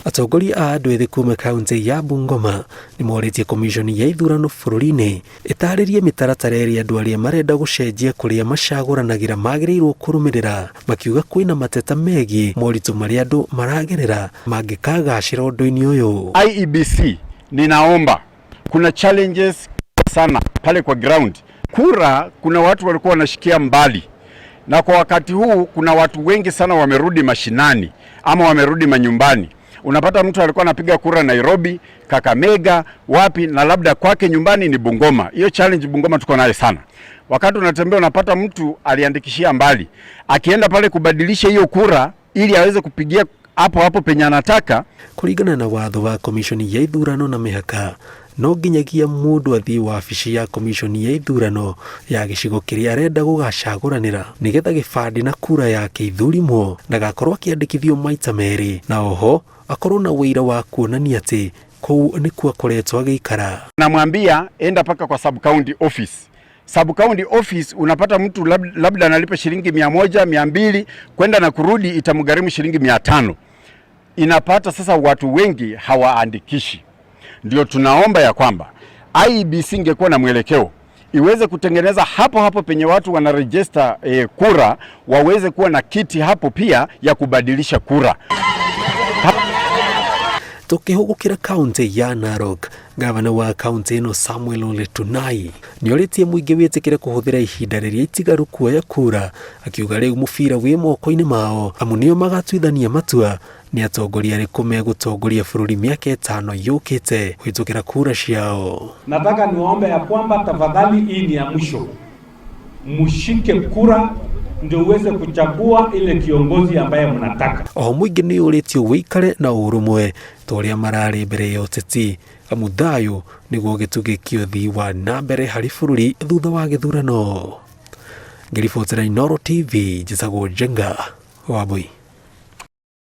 Atongoria a andũ ethĩ kuma kaunti ya Bungoma nĩ morĩtie komiconi ya ithurano bũrũri-inĩ ĩtarĩrie mĩtaratara ĩrĩa andũ arĩa marenda gũcenjia kũrĩa macagũranagĩra magĩrĩirwo kũrũmĩrĩra, makiuga kwĩna mateta megiĩ moritũ marĩa andũ maragerera mangĩkagacĩra ũndũ-inĩ ũyũ. IEBC ninaomba, kuna challenges sana pale kwa ground. Kura kuna watu walikuwa wanashikia mbali, na kwa wakati huu kuna watu wengi sana wamerudi mashinani ama wamerudi manyumbani. Unapata mtu alikuwa anapiga kura Nairobi, Kakamega, wapi, na labda kwake nyumbani ni Bungoma. Hiyo challenge Bungoma tuko nayo sana. Wakati unatembea unapata mtu aliandikishia mbali, akienda pale kubadilisha hiyo kura ili aweze kupigia hapo hapo penye anataka. Kũringana na watho wa komiconi ya ithurano na mĩhaka, no nginyagia mũndũ athiĩ wabici ya komiconi ya ithurano ya gĩcigo kĩrĩa arenda gũgacagũranĩra nĩgetha gĩbandĩ na kura yake ithurimwo, ndagakorwo akĩandĩkithio maita merĩ, na oho akorwo na ũira wa kuonania atĩ kũu nĩkuo akoretwo agĩikara. Namwambia enda paka kwa sub county office. Sub county office unapata mtu labda analipa shilingi 100, 200 kwenda na kurudi itamgharimu shilingi 500. Inapata sasa watu wengi hawaandikishi. Ndio tunaomba ya kwamba IEBC ingekuwa na mwelekeo iweze kutengeneza hapo hapo penye watu wanaregister kura, waweze kuwa na kiti hapo pia ya kubadilisha kura. Tukihugukira kaunti ya Narok, gavana wa kaunti ĩno Samuel Ole Tunai nĩorĩtie mũingĩ wĩtĩkĩre kũhũthĩra ihinda rĩrĩa itigaru kuoya kura, akiuga rĩu mũbira wĩ moko-inĩ mao amu nĩo magatuithania matua nĩ atongoria arĩkũ megũtongoria bũrũri mĩaka 5 yũkĩte kũhĩtũkĩra kura ciao. Nataka niwaombe ya kwamba tafadhali, hii ni ya mwisho, mshike kura ndio uweze kuchagua ile kiongozi ambaye mnataka. Oho mũingĩ nĩ ũrĩtio wĩikare na ũrũmwe ta ũrĩa mararĩ mbere ya ũteti, amu thayũ nĩguo gĩtugĩ kĩa ũthii wa na mbere harĩ bũrũri thutha wa gĩthurano. Ngĩribotera Inooro TV, njĩtagwo Njenga Wambui.